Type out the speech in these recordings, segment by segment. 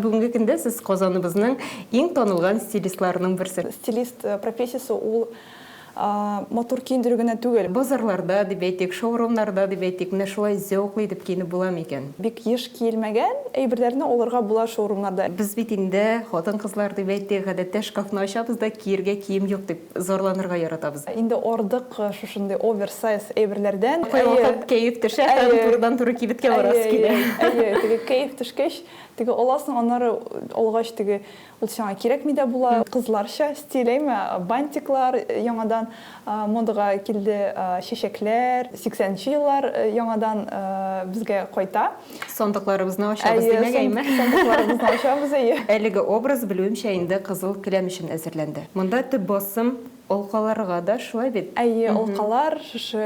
Бүгенге көндә сез Казаныбызның иң танылган стилистларының берсе. Стилист профессиясе ул матур киендерү генә түгел. Базарларда дип әйтик, шоурумнарда дип әйтик, менә шулай зәвыклы итеп киенеп була микән? Бик еш киелмәгән әйберләрне алырга була шоурумнарда. Без бит инде, хатын-кызлар дип әйтик, гадәттә шкафны ачабыз да киергә кием юк дип зарланырга яратабыз. Инде ардык шушындый оверсайз әйберләрдән. Кайвакыт кәеф төшә һәм турыдан-туры кибеткә барасы килә. Әйе, теге кәеф төшкәч, Теге аласың, аннары алгач теге ул сиңа кирәкми дә була. Кызларча стиль, әйме, бантиклар яңадан модага килде, чәчәкләр, 80 нче еллар яңадан безгә кайта. Сандыкларыбызны ачабыз димәк, әйме? Сандыкларыбызны ачабыз, әйе. Әлеге образ, белүемчә, инде кызыл келәм өчен әзерләнде. Монда төп басым Алкаларга да шулай бит? Әйе, алкалар, шушы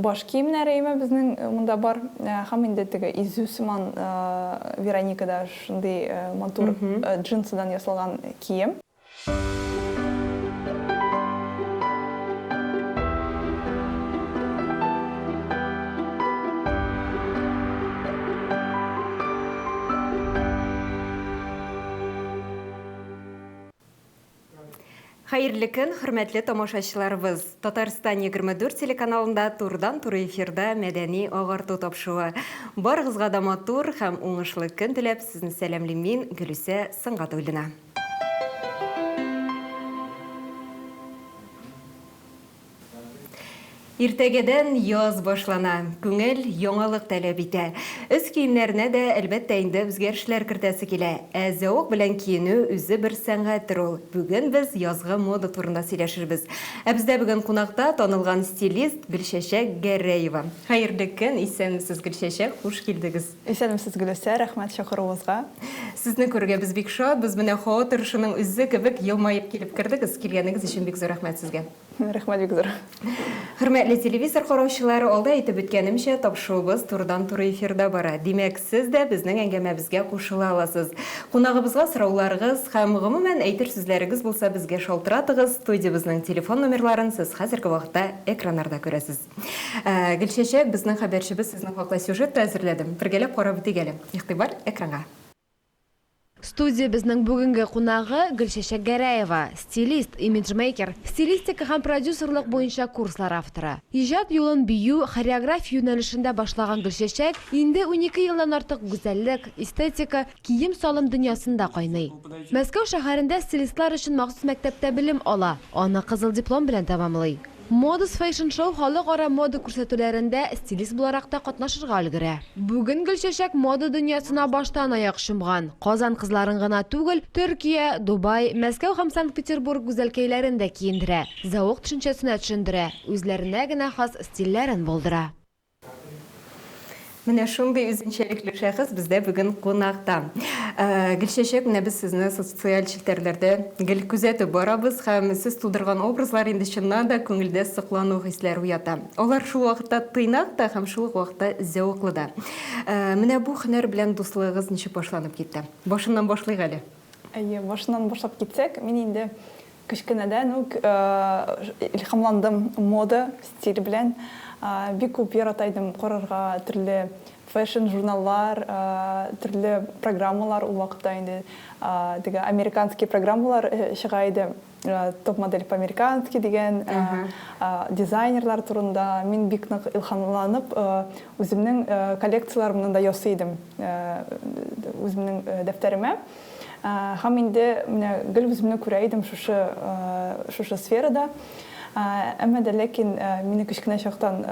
баш киемнәре әйме безнең монда бар. Һәм инде теге изү сыман Вероникада шундый матур джинсыдан ясалган кием. Хәерле көн, хөрмәтле тамашачыларыбыз! Татарстан 24 телеканалында турыдан-туры эфирда мәдәни агарту тапшыруы. Барыгызга да матур һәм уңышлы көн теләп, сезне сәламлим мин, Гөлүсә Сөнгатуллина. Иртәгәдән яз башлана. Күңел яңалык таләп итә. Өс киемнәренә дә, әлбәттә инде, үзгәрешләр кертәсе килә. Ә зәвык белән киенү үзе бер сәнгатьтер ул. Бүген без язгы мода турында сөйләшербез. Ә бездә бүген кунакта танылган стилист Гөлчәчәк Гәрәева. Хәерле көн, исәнмесез, Гөлчәчәк, хуш килдегез. Исәнмесез, Гөлүсә, рәхмәт чакыруыгызга. Сезне күрергә без бик шат. Без менә һава торышының үзе кебек елмаеп килеп кердегез. Килгәнегез өчен бик зур рәхмәт сезгә. Рәхмәт бик зур. Хөрмәтле телевизор караучылар, алда әйтеп үткәнемчә, тапшыруыбыз турыдан-туры эфирда бара. Димәк, сез дә безнең әңгәмәбезгә кушыла аласыз. Кунагыбызга сорауларыгыз һәм, гомумән, әйтер сүзләрегез булса, безгә шалтыратыгыз. Студиябезнең телефон номерларын сез хәзерге вакытта экраннарда күрәсез. Гөлчәчәк, безнең хәбәрчебез сезнең хакта сюжет та әзерләде. Бергәләп карап үтик әле. Игътибар, экранга. Студиябезнең бүгенге кунагы Гөлчәчәк Гәрәева, стилист, имиджмейкер, стилистика һәм продюсерлык буенча курслар авторы. Иҗат юлын бию, хореография юнәлешендә башлаган Гөлчәчәк инде 12 елдан артык гүзәллек, эстетика, кием-салым дөньясында кайный. Мәскәү шәһәрендә стилистлар өчен махсус мәктәптә белем ала, аны кызыл диплом белән тәмамлый. Modus Fashion Show халыкара мода күрсәтүләрендә стилист буларак та катнашырга өлгерә. Бүген Гөлчәчәк мода дөньясына баштан-аяк чумган. Казан кызларын гына түгел, Төркия, Дубай, Мәскәү һәм Санкт-Петербург гүзәлкәйләрен дә киендерә, зәвык төшенчәсенә төшендерә, үзләренә генә хас стильләрен булдыра. Менә шундый үзенчәлекле шәхес бездә бүген кунакта. Э, Гөлчәчәк, менә без сезне социаль челтәрләрдә гел күзәтеп барабыз һәм сез тудырган образлар инде чыннан да күңелдә соклану хисләре уята. Алар шул вакытта тыйнак та һәм шул ук вакытта зәвыклы да. Э, менә бу һөнәр белән дуслыгыгыз ничек башланып китте? Башыннан башлыйк әле. Әйе, башыннан башлап китсәк, мин инде Кечкенәдән үк илһамландым мода, стиль белән. Бик күп ярата идем карарга төрле фэшн журналлар, төрле программалар. Ул вакытта инде теге американский программалар чыга иде. Топ-модель по-американски дигән, дизайнерлар турында. Мин бик нык илһамланып, үземнең коллекцияләремне дә ясый идем үземнең дәфтәремә. Һәм инде менә гел үземне күрә идем шушы шушы сферада. Әмма дә ләкин мине кечкенә чактан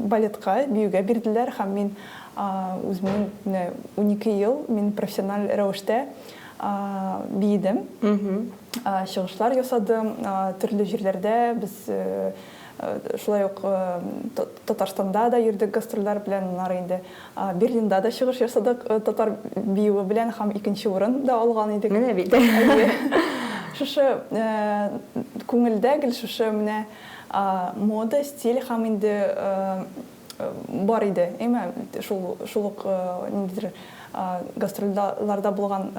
балетка, биюгә бирделәр һәм мин үземнең менә 12 ел мин профессиональ рәвештә биедем. Чыгышлар ясадым төрле җирләрдә без шулай ук Татарстанда да йөрдек гастрольләр белән, аннары инде Берлинда да чыгыш ясадык татар биюе белән һәм икенче урын да алган идек. Менә бит. Әйе. Шушы күңелдә гел шушы менә мода, стиль һәм инде бар иде. Әмма шул шул ук ниндидер гастрольләрдә булган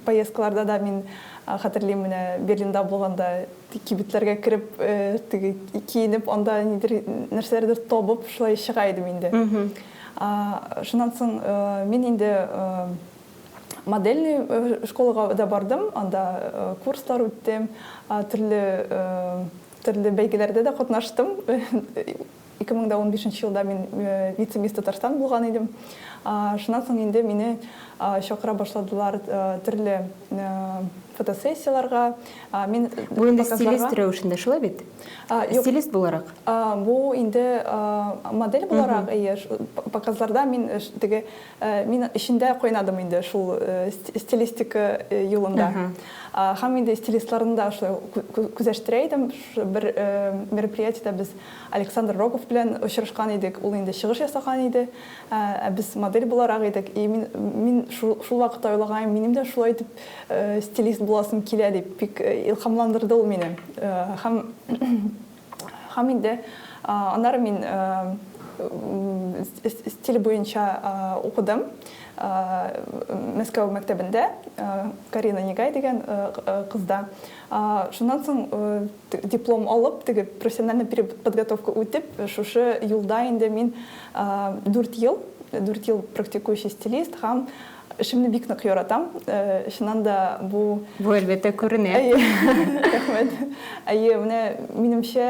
поездкаларда да мин хәтерлим, менә Берлинда булганда Кибетләргә кереп, теге киенеп, анда нидер нәрсәләрдер табып, шулай чыга идем инде. Шуннан соң мин инде Модельный школага да бардым, анда курслар үттем, төрле төрле бәйгеләрдә дә катнаштым. 2015 елда мин вице-мисс Татарстан булган идем. Шуннан соң инде мине чакыра башладылар төрле фотосессияләргә. Мин Бу инде стилист рәвешендә, шулай бит? Стилист буларак. Бу инде модель буларак, әйе, показларда мин теге Мин эчендә кайнадым инде шул стилистика юлында. Һәм инде стилистларны да шулай күзәштерә идем. Бер мероприятиедә без Александр Рогов белән очрашкан идек. Ул инде чыгыш ясаган иде. Ә без модель буларак идек. И мин, мин шул, шул вакытта уйлаган идем, минем дә шулай итеп стилист буласым килә дип. Бик илһамландырды ул мине. Һәм Һәм инде аннары мин стиль буенча укыдым Мәскәү мәктәбендә, Карина Нигай дигән кызда. Шуннан соң диплом алып, теге профессиональный переподготовка үтеп, шушы юлда инде мин 4 ел, 4 ел практикующий стилист һәм Эшемне бик нык яратам. Чыннан да бу. Бу, әлбәттә, күренә. Әйе, рәхмәт. Әйе, менә минемчә,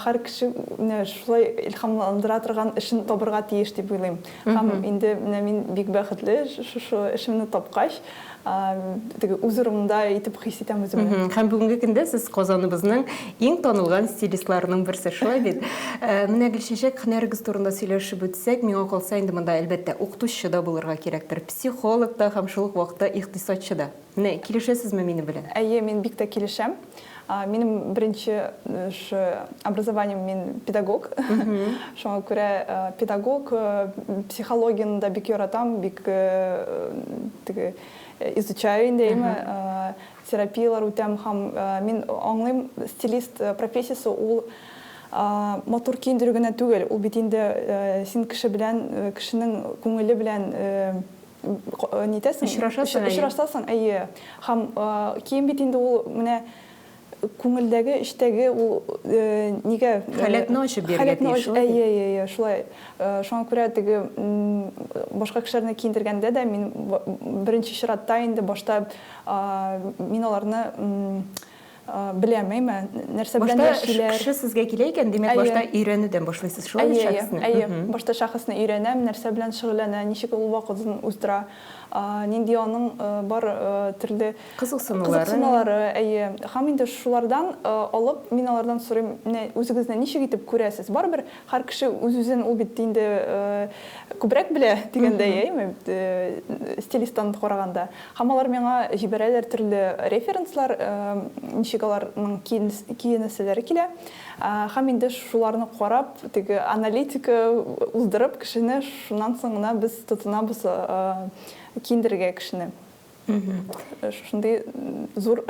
һәр кеше менә шулай илһамландыра торган эшен табырга тиеш дип уйлыйм. Һәм инде менә мин бик бәхетле, шушы эшемне тапкач, теге үз урынымда итеп хис итәм үземне. Һәм бүгенге көндә сез Казаныбызның иң танылган стилистларының берсе, шулай бит? Менә, Гөлчәчәк, һөнәрегез турында сөйләшеп үтсәк, миңа калса, инде монда, әлбәттә, укытучы да булырга кирәктер, психолог та һәм шул ук вакытта икътисадчы да. Менә килешәсезме минем белән? Әйе, мин бик тә килешәм. Минем беренче образованием мин педагог. Шуңа күрә педагог, психологияне дә бик яратам, бик теге изучаю инде, әйеме, терапияләр үтәм һәм мин аңлыйм, стилист профессиясе ул матур киендерү генә түгел, ул бит инде син кеше белән, кешенең күңеле белән нитәсең, Очрашасың, әйе. Очрашасың, әйе. Һәм кием бит инде ул менә күңелдәге, эчтәге ул нигә Халәтне ачып бирергә тиеш, шулай бит? Әйе, әйе, әйе, шулай. Шуңа күрә теге башка кешеләрне киендергәндә дә мин беренче чиратта инде башта мин аларны беләм, әйме, нәрсә белән яшиләр. Башта кеше сезгә килә икән, димәк, башта өйрәнүдән башлыйсыз, шулай бит, шәхесне? Әйе, әйе. Башта шәхесне өйрәнәм, нәрсә белән шөгыльләнә, ничек ул вакытын уздыра, нинди аның бар төрле кызыксынулары. Кызыксынулары, әйе. Һәм инде шулардан алып, мин алардан сорыйм, менә үзегезне ничек итеп күрәсез? Барыбер һәр кеше үз-үзен ул бит инде күбрәк белә дигәндәй, әйеме, стилисттан караганда. Һәм алар миңа җибәрәләр төрле референслар, ничек аларның киенәселәре килә. Һәм инде шуларны карап, теге аналитика уздырып кешене, шуннан соң гына без тотынабыз киендерергә кешене. Шушындый зур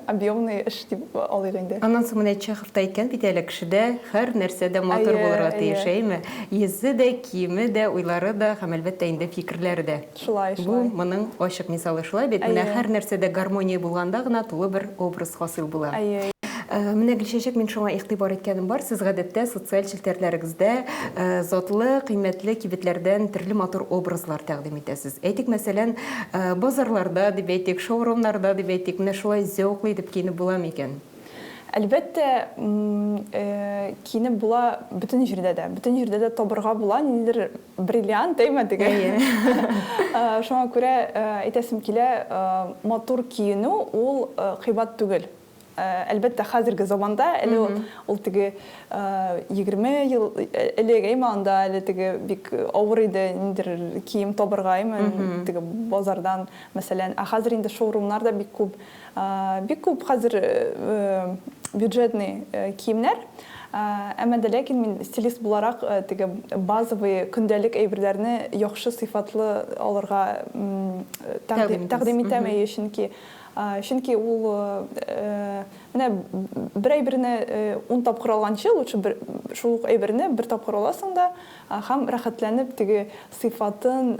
объемный эш дип алыйк инде. Аннан соң менә Чехов та әйткән бит әле, кешедә һәр нәрсә дә матур булырга тиеш, әйеме? Йөзе дә, киеме дә, уйлары да һәм, әлбәттә инде, фикерләре дә. Шулай, шулай. Бу моның ачык мисалы, шулай бит? Менә һәр нәрсәдә гармония булганда гына тулы бер образ хасил була. Әйе. Менә, Гөлчәчәк, мин шуңа игътибар иткәнем бар, сез гадәттә социаль челтәрләрегездә затлы, кыйммәтле кибетләрдән төрле матур образлар тәкъдим итәсез. Әйтик, мәсәлән, базарларда дип әйтик, шоурумнарда дип әйтик, менә шулай зәвыклы итеп киенеп була микән? Әлбәттә, киенеп була бөтен җирдә дә. Бөтен җирдә дә табырга була ниндидер бриллиант, әйме теге. Шуңа күрә әйтәсем килә, матур киенү ул кыйбат түгел. Әлбәттә, хәзерге заманда әле ул теге 20 ел элек, әйме, анда әле теге бик авыр иде ниндидер кием табырга, әйме, теге базардан, мәсәлән. Ә хәзер инде шоурумнар да бик күп. Бик күп хәзер бюджетный киемнәр. Әмма дә ләкин мин стилист буларак теге базовый көндәлек әйберләрне яхшы сыйфатлы алырга тәкъдим итәм, әйе, чөнки чөнки ул менә бер әйберне ун тапкыр алганчы, лучше бер шул ук әйберне бер тапкыр аласың да һәм рәхәтләнеп теге сыйфатын,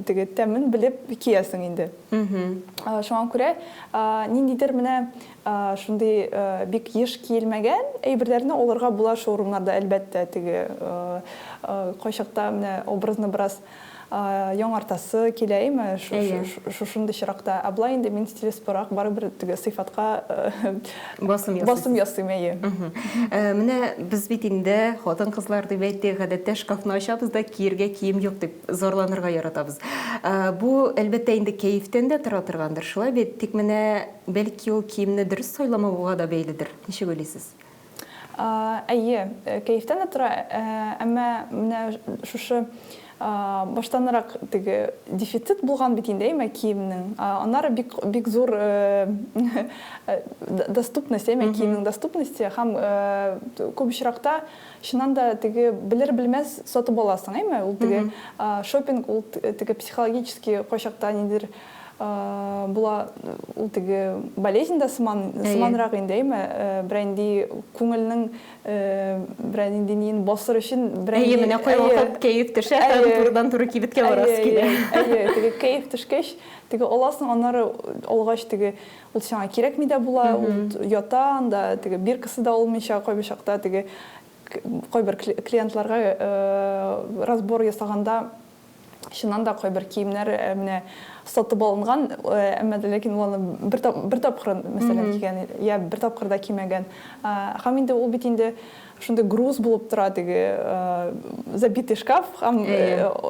теге тәмен белеп киясең инде. Шуңа күрә ниндидер менә шундый бик еш киелмәгән әйберләрне алырга була шоурумнарда, әлбәттә, теге кайчакта менә образны бераз. Яңартасы килә име шушындый чиракта. Ә болай инде мин стилист буларак барыбер теге сыйфатка басым ясыйсыз. Басым ясыйм, әйе. Менә без бит инде хатын-кызлар дип әйтик, гадәттә шкафны ачабыз да киергә кием юк дип зарланырга яратабыз. Бу, әлбәттә, инде кәефтән дә тора торгандыр, шулай бит? Тик менә бәлки ул киемне дөрес сайламауга да бәйледер. Ничек уйлыйсыз? Әйе, кәефтән дә тора, әмма менә шушы баштанрак теге дефицит булган бит инде, әйме, киемнең. Аннары бик бик зур доступность, әйме, киемнең доступности һәм күп очракта чыннан да теге белер-белмәс сатып аласың, әйме, ул теге шопинг ул теге психологически кайчакта ниндидер Була ул теге болезнь дә сыман, сыманрак инде, әйме, берәнди күңелнең берәнди ниен басыр өчен берәнди. Әйе, менә кайвакыт кәеф төшә һәм турыдан-туры кибеткә барасы килә. Әйе, теге кәеф төшкәч, теге аласың, аннары алгач теге ул сиңа кирәкми дә була, ул ята анда, теге биркасы да алмыйча кайбер чакта теге кайбер клиентларга разбор ясаганда Чыннан да кайбер киемнәр менә сатып алынган, әмма дә ләкин ул аны бер, бер тапкыр, мәсәлән, кигән, я бер тапкыр да кимәгән. Һәм инде ул бит инде шундый груз булып тора теге забитый шкаф һәм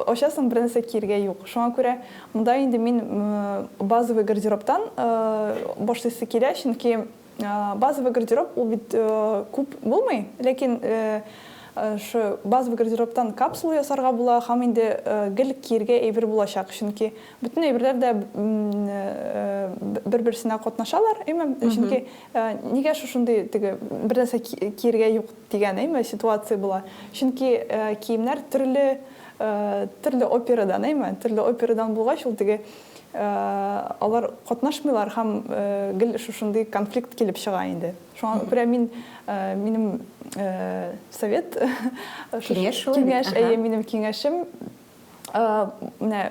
ачасың бер нәрсә киергә юк. Шуңа күрә монда инде мин базовый гардеробтан башлыйсы килә, чөнки Базовый гардероб ул бит күп булмый, ләкин шу базовый гардеробтан капсула ясарга була һәм инде гел киергә әйбер булачак, чөнки бөтен әйберләр дә бер-берсенә катнашалар, әйме? Чөнки нигә шушындый теге бер нәрсә киергә юк дигән, әйме, ситуация була. Чөнки киемнәр төрле төрле операдан, әйме? Төрле операдан булгач, ул теге Алар катнашмыйлар һәм гел шушындый конфликт килеп чыга инде. Шуңа күрә мин минем совет киңәш шулай киңәш, әйе, минем киңәшем менә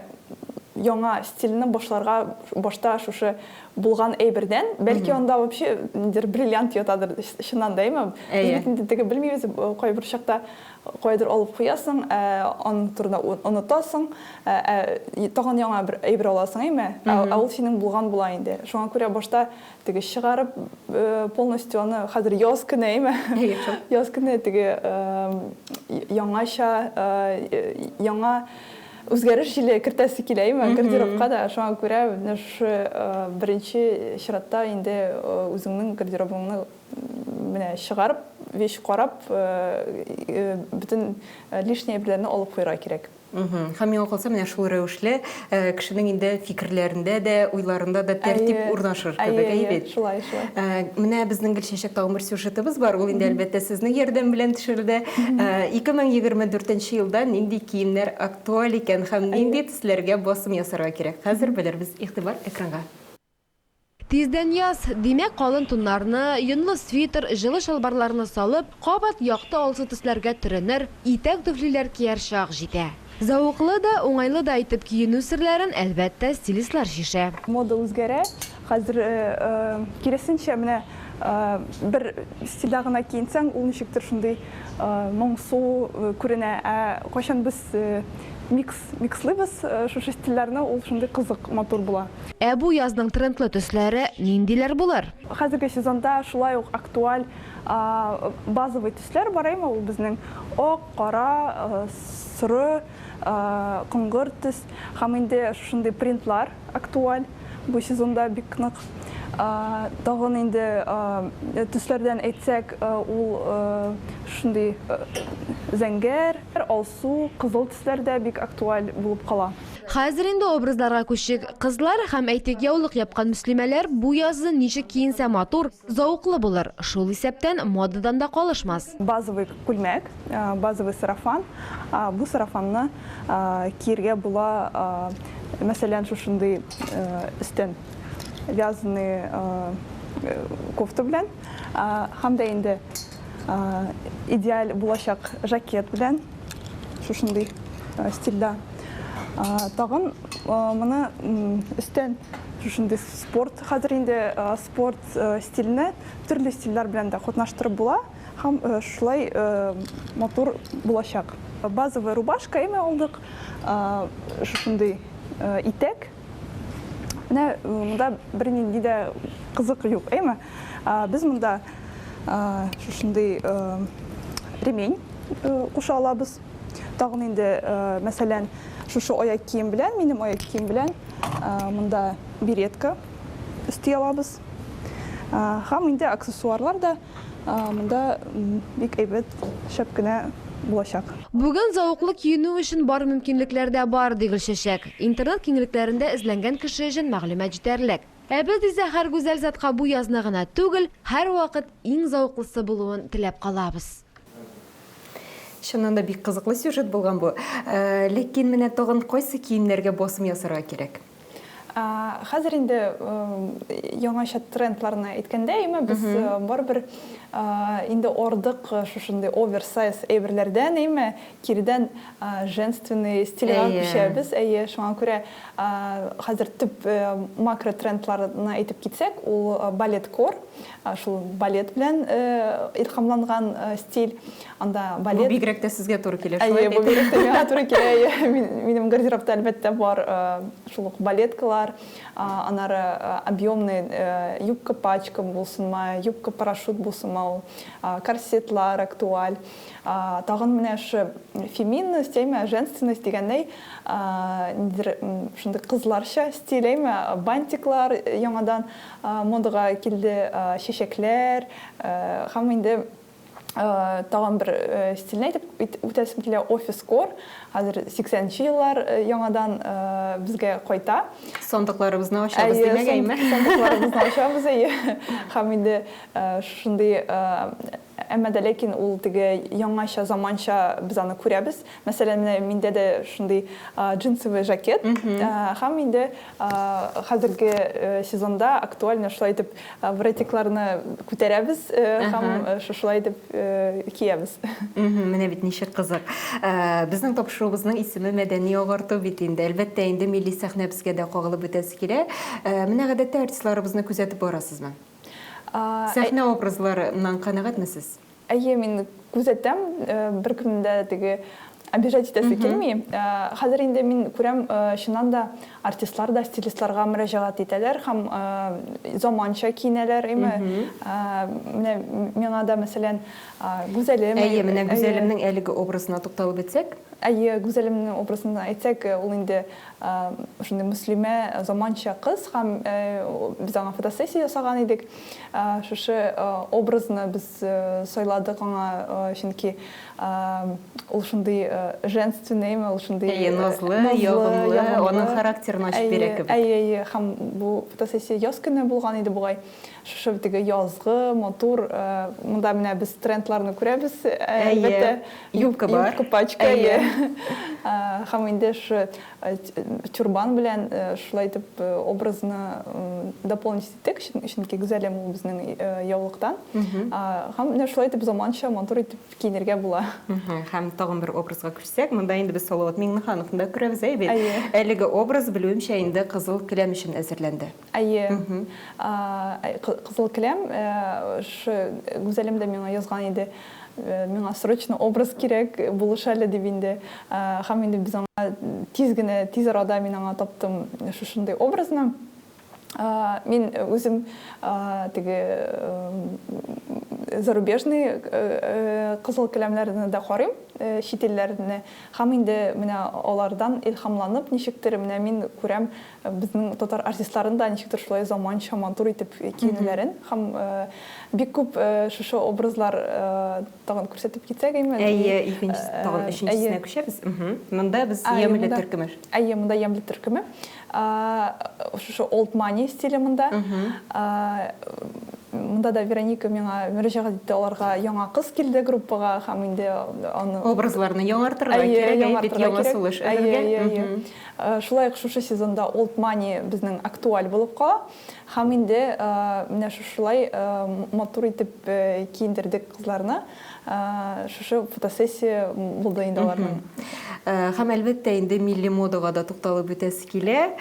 яңа стильне башларга башта шушы булган әйбердән, бәлки анда вообще ниндидер бриллиант ятадыр, чыннан да, әйме? Без бит инде теге белмибез, кайбер чакта Каядыр алып куясың, ә аның турында онытасың, ә тагын яңа бер әйбер аласың, әйме? Ә ул синең булган була инде. Шуңа күрә башта теге чыгарып полностью аны хәзер яз көне, әйме? Яз көне теге яңача, яңа үзгәреш җиле кертәсе килә, әйме, гардеробка да. Шуңа күрә менә шушы беренче чиратта инде үзеңнең гардеробыңны менә чыгарып, вещь карап, бөтен лишний әйберләрне алып куярга кирәк. Һәм миңа калса, менә шул рәвешле кешенең инде фикерләрендә дә, уйларында да тәртип урнашыр кебек, әйе бит? Шулай, шулай. Менә безнең Гөлчәчәк тагын бер сюжетыбыз бар, ул инде, әлбәттә, сезнең ярдәм белән төшерелде. 2024 елда нинди киемнәр актуаль икән һәм нинди төсләргә басым ясарга кирәк? Хәзер белербез. Игътибар экранга. Тиздән яз, димәк, калын туннарны, йонлы свитер, җылы чалбарларны салып, кабат якты алсу төсләргә төренер, итәк түфлиләр кияр чак җитә. Зәвыклы да, уңайлы да итеп киенү серләрен, әлбәттә, стилистлар чишә. Мода үзгәрә. Хәзер, киресенчә, менә бер стильдә гына киенсәң, ул ничектер шундый моңсу күренә. Ә кайчан без микс Микслыйбыз шушы стильләрне, ул шундый кызык, матур була. Ә бу язның трендлы төсләре ниндиләр булыр? Хәзерге сезонда шулай ук актуаль базовый төсләр бар, әйме, ул безнең ак, кара, соры, коңгырт төс һәм инде шушындый принтлар актуаль бу сезонда бик нык. Тагын инде төсләрдән әйтсәк, ул шушындый зәңгәр, алсу, кызыл төсләр дә бик актуаль булып кала. Хәзер инде образларга күчик. Кызлар һәм, әйтик, яулык япкан мөслимәләр бу язны ничек киенсә матур, зәвыклы булыр, шул исәптән модадан да калышмас. Базовый күлмәк, базовый сарафан. Бу сарафанны киергә була, мәсәлән, шушындый өстән вязаный кофта белән һәм дә инде Идеаль булачак жакет белән, шушындый стильдә. Тагын моны өстән шушындый спорт, хәзер инде спорт стильне төрле стильләр белән дә катнаштырып була һәм шулай матур булачак. Базовая рубашка әйме алдык, шушындый итәк. Менә монда бернинди дә кызык юк, әйме? Без монда шушындый ремень куша алабыз. Тагын инде, мәсәлән, шушы аяк кием белән, минем аяк кием белән монда беретка өсти алабыз. Һәм инде аксессуарлар да Монда бик әйбәт, шәп кенә булачак. Бүген зәвыклы киенү өчен бар мөмкинлекләр дә бар, ди Гөлчәчәк. Интернет киңлекләрендә эзләнгән кеше өчен мәгълүмат җитәрлек. Ә без исә һәр гүзәл затка бу язны гына түгел, һәрвакыт иң зәвыклысы булуын теләп калабыз. Чыннан да бик кызыклы сюжет булган бу. Ләкин менә тагын кайсы киемнәргә басым ясарга кирәк? Хәзер инде яңача трендларны әйткәндә, әмма без барыбер инде ардык шушындый оверсайз әйберләрдән, әйме, киредән женственный стильгә күчәбез. Әйе, шуңа күрә хәзер төп макро трендларны әйтеп китсәк, ул балеткор, шул балет белән илһамланган стиль. Анда балет. Бу бигрәк тә сезгә туры килә, шулай бит? Әйе, бу бигрәк тә миңа туры килә. Әйе, минем гардеробта, әлбәттә, бар шул ук балеткалар, аннары объемный юбка-пачка булсынмы, юбка-парашют булсынмы ул, корсетлар актуаль. Тагын менә шушы феминность, әйме, женственность дигәндәй, ниндидер шундый кызларча стиль, әйме, бантиклар яңадан модага килде, чәчәкләр һәм инде Тагын бер стильне әйтеп үтәсем килә, офис-кор. Хәзер 80 нче еллар яңадан безгә кайта. Сандыкларыбызны ачабыз димәк, әйме? Сандыкларыбызны ачабыз, әйе. Һәм инде шушындый, әмма дә ләкин ул теге яңача, заманча без аны күрәбез. Мәсәлән, менә миндә дә шундый джинсовый жакет. Һәм инде хәзерге сезонда актуально шулай итеп Воротикларны күтәрәбез һәм шушылай итеп киябез. Менә бит ничек кызык. Безнең тапшыруыбызның исеме Мәдәни агарту бит инде. Әлбәттә инде милли сәхнәбезгә дә кагылып үтәсе килә. Менә гадәттә артистларыбызны күзәтеп барасызмы? Сәхнә образларыннан канәгатьме сез? Әйе, мин күзәтәм, беркемне дә теге обижать итәсе килми. Хәзер инде мин күрәм, чыннан да артистлар да стилистларга мөрәҗәгать итәләр һәм заманча киенәләр, әйме. Менә миңа да, мәсәлән, Гүзәлем. Әйе, менә Гүзәлемнең әлеге образына тукталып үтсәк. Әйе, Гүзәлемнең образын әйтсәк, ул инде шундый мөслимә, заманча кыз һәм без аңа фотосессия ясаган идек. Шушы образны без сайладык аңа, чөнки ул шундый женственныймы, ул шундый Әйе, назлы, ягымлы, аның характерын ачып бирә кебек. Әйе, әйе, һәм бу фотосессия яз көне булган иде бугай. Шушы теге язгы, матур, монда менә без трендларны күрәбез, әлбәттә. Юбка бар. Юбка пачка, әйе. Һәм инде шушы тюрбан белән шулай итеп образны дополнить иттек, чөнки Гүзәлем ул безнең яулыктан. Һәм менә шулай итеп заманча матур итеп киенергә була. Һәм тагын бер образга күчсәк, монда инде без Салават Миңнехановны да күрәбез, әйе бит? Әлеге образ, белүемчә, инде Кызыл келәм өчен әзерләнде. Әйе. Кызыл келәм, шушы Гүзәлем дә миңа язган иде. Миңа срочно образ кирәк, булыш әле дип инде. Һәм инде без аңа тиз генә, тиз арада мин аңа таптым шушындый образны. Мин үзем теге зарубежный кызыл келәмнәрне дә карыйм, чит илләрне. Һәм инде менә алардан илһамланып, ничектер менә мин күрәм Безнең татар артистларын да ничектер шулай заманча матур итеп киенүләрен һәм бик күп шушы образлар тагын күрсәтеп китсәк, әйме? Әйе, икенче, тагын өченчесенә күчәбез. Монда без Ямле төркеме. Әйе, монда Ямле төркеме. Шушы Old Money стиле монда. Монда да Вероника миңа мөрәҗәгать итте, аларга яңа кыз килде группага һәм инде аны Образларны яңартырга кирәк, әйе бит, яңа сулыш өрергә. Әйе, әйе. Шулай ук шушы сезонда Old Money безнең актуаль булып кала. Һәм инде менә шушылай матур итеп киендердек кызларны. Шушы фотосессия булды инде аларның. Һәм әлбәттә инде милли модага да тукталып үтәсе килә.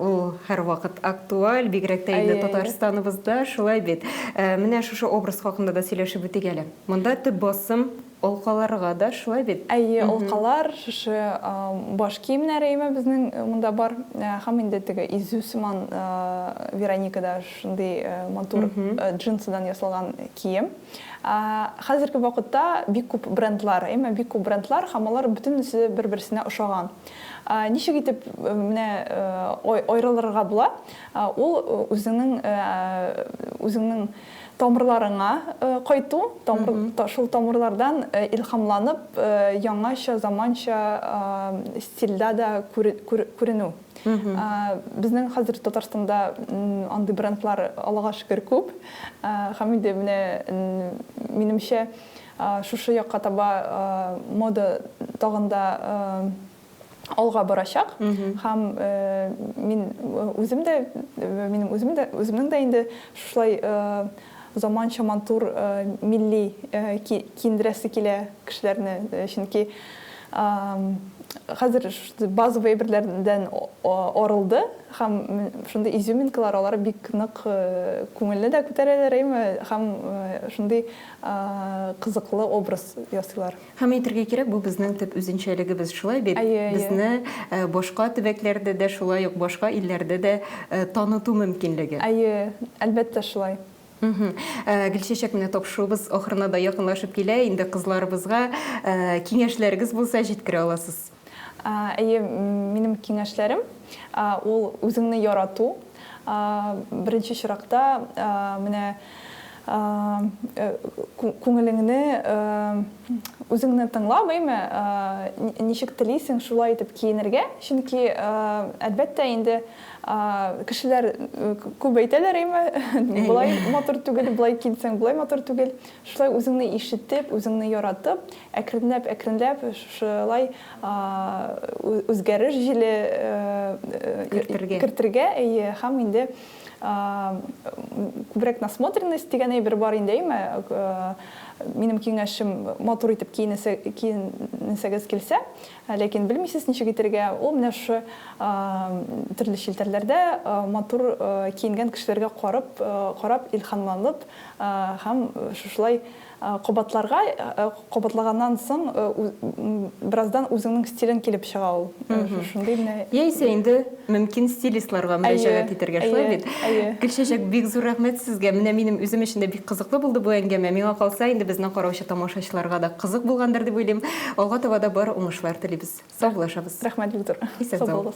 Ул һәрвакыт актуаль, бигрәк тә инде Татарстаныбызда, шулай бит. Менә шушы образ хакында да сөйләшеп үтик әле. Монда төп басым. Алкаларга да шулай бит? Әйе, алкалар, шушы баш киемнәре әйме безнең монда бар. Һәм инде теге изү сыман Вероникада шундый матур джинсыдан ясалган кием. Хәзерге вакытта бик күп брендлар, әйме, бик күп брендлар һәм алар бөтенесе бер-берсенә ошаган. Ничек итеп менә аерылырга була? Ул үзеңнең үзеңнең Тамырларыңа кайту, тамыр, шул тамырлардан илһамланып, яңача, заманча стильдә дә күренү. Безнең хәзер Татарстанда андый брендлар, Аллага шөкер, күп. Һәм инде менә, минемчә, шушы якка таба мода тагын да алга барачак һәм мин үзем дә минем үзем дә үземнең дә инде шушылай заманча матур милли киендерәсе килә кешеләрне, чөнки хәзер базовый әйберләрдән арылды һәм шундый изюминкалар алар бик нык күңелне дә күтәрәләр әйме һәм шундый кызыклы образ ясыйлар. Һәм әйтергә кирәк, бу безнең төп үзенчәлегебез, шулай бит? Әйе, әйе. Безне башка төбәкләрдә дә, шулай ук башка илләрдә дә таныту мөмкинлеге. Әйе, әлбәттә шулай. Гөлчәчәк, менә тапшыруыбыз ахырына да якынлашып килә, инде кызларыбызга киңәшләрегез булса, җиткерә аласыз. Әйе, минем киңәшләрем, ул үзеңне ярату. Беренче чиракта, менә күңелеңне, үзеңне тыңлап, әйме, ничек телисең, шулай итеп киенергә. Чөнки, әлбәттә инде, кешеләр күп әйтәләр, әйме, болай матур түгел, болай киенсәң, болай матур түгел. Шулай үзеңне ишетеп, үзеңне яратып, әкренләп-әкренләп шушылай үзгәреш җиле кертергә, кертергә, әйе, һәм инде күбрәк насмотренность дигән әйбер бар инде, әйме? Минем киңәшем, матур итеп киенәсегез килсә, ләкин белмисез ничек итергә, ул менә шушы төрле челтәрләрдә матур киенгән кешеләргә карап, карап илһамланып һәм шушылай кабатларга, кабатлаганнан соң бераздан үзеңнең стилең килеп чыга ул. Шушындый менә. Яисә инде мөмкин стилистларга мөрәҗәгать итәргә, шулай бит? Әйе. Гөлчәчәк, бик зур рәхмәт сезгә. Менә минем үзем өчен дә бик кызыклы булды бу әңгәмә. Миңа калса, инде безнең караучы тамашачыларга да кызык булгандыр дип уйлыйм. Алга таба да бары уңышлар телибез. Саубуллашабыз. Рәхмәт, бик зур. Исән сау.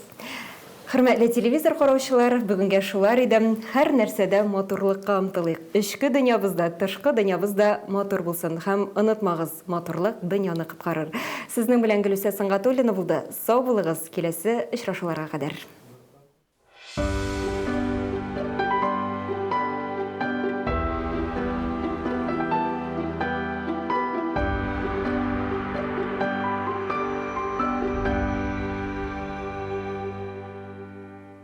Хөрмәтле телевизор караучылар, бүгенгә шулар иде. Һәр нәрсәдә матурлыкка омтылыйк. Эчке дөньябыз да, тышкы дөньябыз да матур булсын. Һәм онытмагыз, матурлык дөньяны коткарыр. Сезнең белән Гөлүсә Сөнгатуллина булды. Сау булыгыз, киләсе очрашуларга кадәр.